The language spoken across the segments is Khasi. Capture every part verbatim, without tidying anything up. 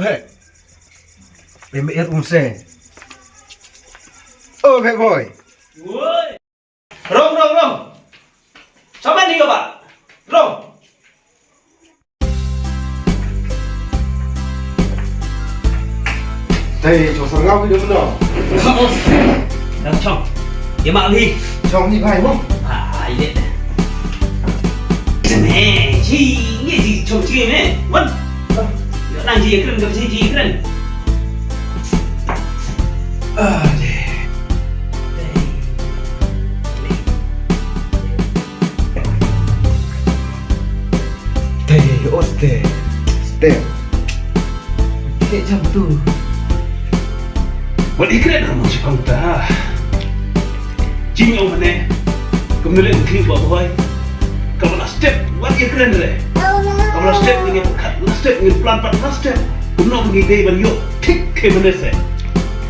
Hey. Pem er um se. Oh, bad boy. Woi. Rong, rong, rong. Saman ni ka ba? Rong. Tei, chong sar ngau video no. Dang chong. Ye ma hi. Chong ni bai mo. Ai le. Me, chi, ye chi chong chi me. Wan. Yo nang chi kren ka chi chi kren. Ah, de. Te, oste. Ste. Te jam tu. Wat ikret ha mon shikong ta. Jing ong ne. Kum ne le ngi ba boy. Ka ba la step, wat ikren re. Ka ba la step ngi khat, la step ngi plan pat la step. Kum no ngi dei ban yo. Tik ke mene se.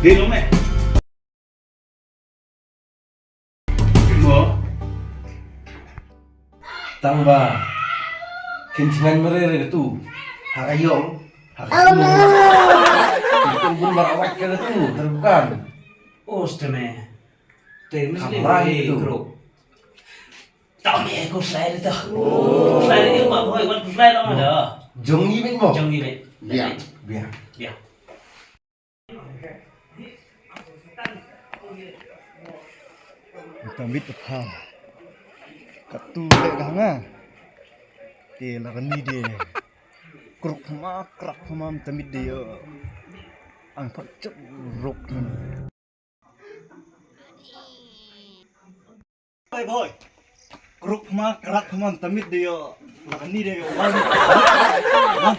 Dei lo me. Mo. Tang ba kin chngan mere re tu. Ha ka yong. Ha ka yong. Kin bun mar awak ke tu terbukan. Os te me. Te mesti kamera le itu. Kro. Tang me ko slide tu. Ko slide ni ma boy wan ko slide lo ma da. Jong ni bin mo. Jong ni bin. Bia. Bia. Bia. Tang bit pha. Katu le ka nga. Te la ni de. Kruk ma krak ma tang bit de yo. Ang pat chuk ruk. Bye bye. Kruk ma krak ma tang bit de yo. La ni de yo. Wan. Wan.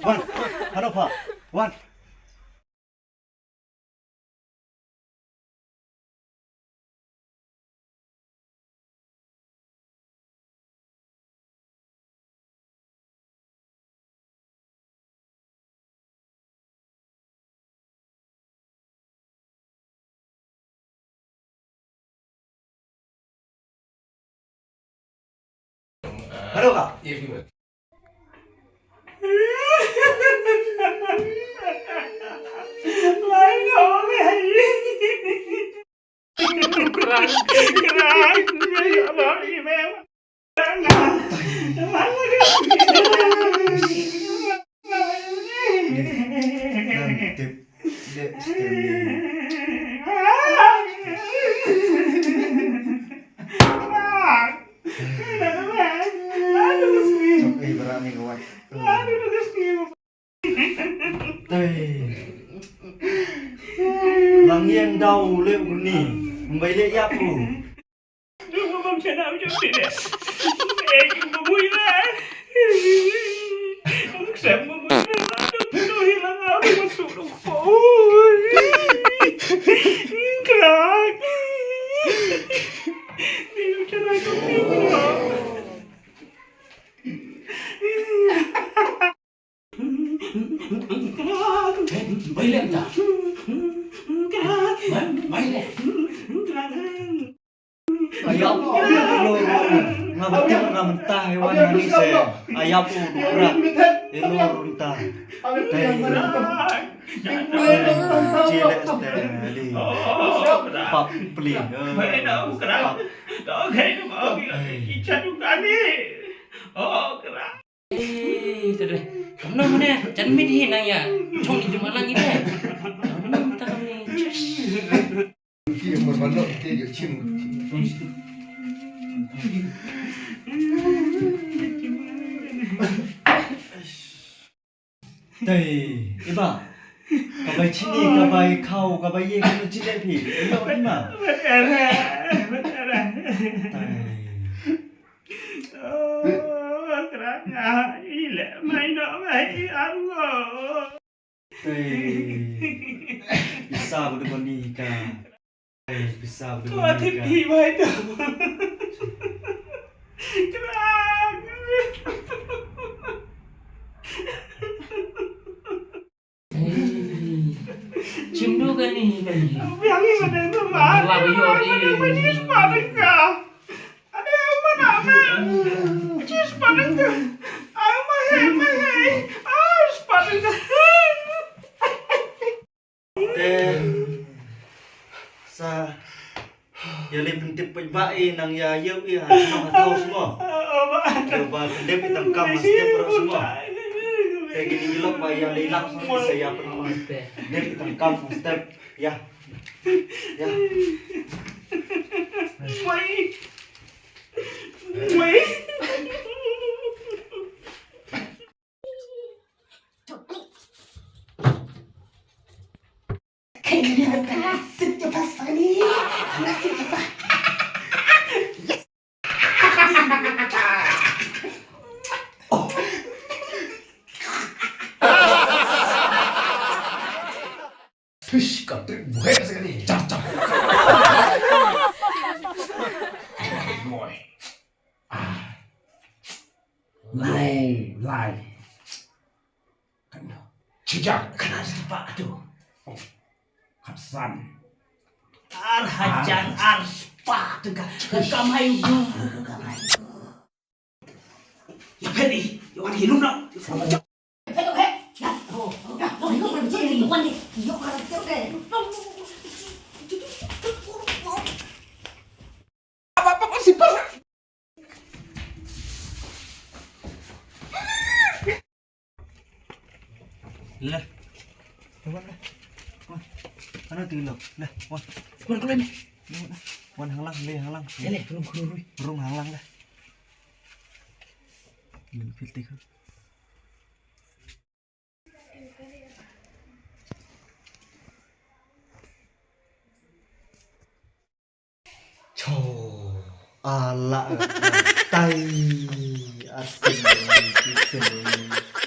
Wan. Hado pa. Wan. Hello ka? Lang ïeng daw leh u ni. Mbai leh ïap u. Bai leh ta. Bai, bai leh. Aya, lo, nga betul nga mentah hewan manis eh. Aya pu dukrak. Elo mentah. Tei. Cilek tadi. Pap peli. Pap. Eh, tadi. Kumno mane, jan mit hi nang ïa. Chong ni jumala ngi de. Kumno mata kami. Ki umur pondok ki ïa chim. Tei, iba. Ka bai chini, ka bai khau, ka bai ye, ka bai chini phi. Ïa, iba. Tei. Oh, kra nga, i leh mai no mai arngo. Tei. Pisa bu de bani ka. Tei, pisa bu de bani ka. Ko ti pi mai to. Kra. Chim duh kane hi kane. Biang hi kane tu ma. Ade mana ma. Chis paling tu. Ai ma he ma he. Ah, paling tu. Ba i nang ïa ïew i ha shnong ha thaw sngewbha. Ïa ba pyndep i tang kam ha step baroh sngewbha. Te kine ki lok ba ïa lei lang sngewbha sa ïa pyndep i tang kam ha step. Ïa. Ïa. Wai. Wai. Fish ka trip buhet sa kali. Chap, chap. Boy. Ah. Lai, lai. Kan. Chijak. Kan ada tempat tu. Kapsan. Ar hajar, ar spah tu ka. Kamai. Ïa phet i, ïa wan hi lum na. Le. Wan le. Wan. Ano ti lo. Le, wan. Wan ko le. Wan hanglang le, hanglang. Le, le, rung, rung, rung. Rung hanglang le. Lim pil ti ko. Cho, ala tai, asin, asin.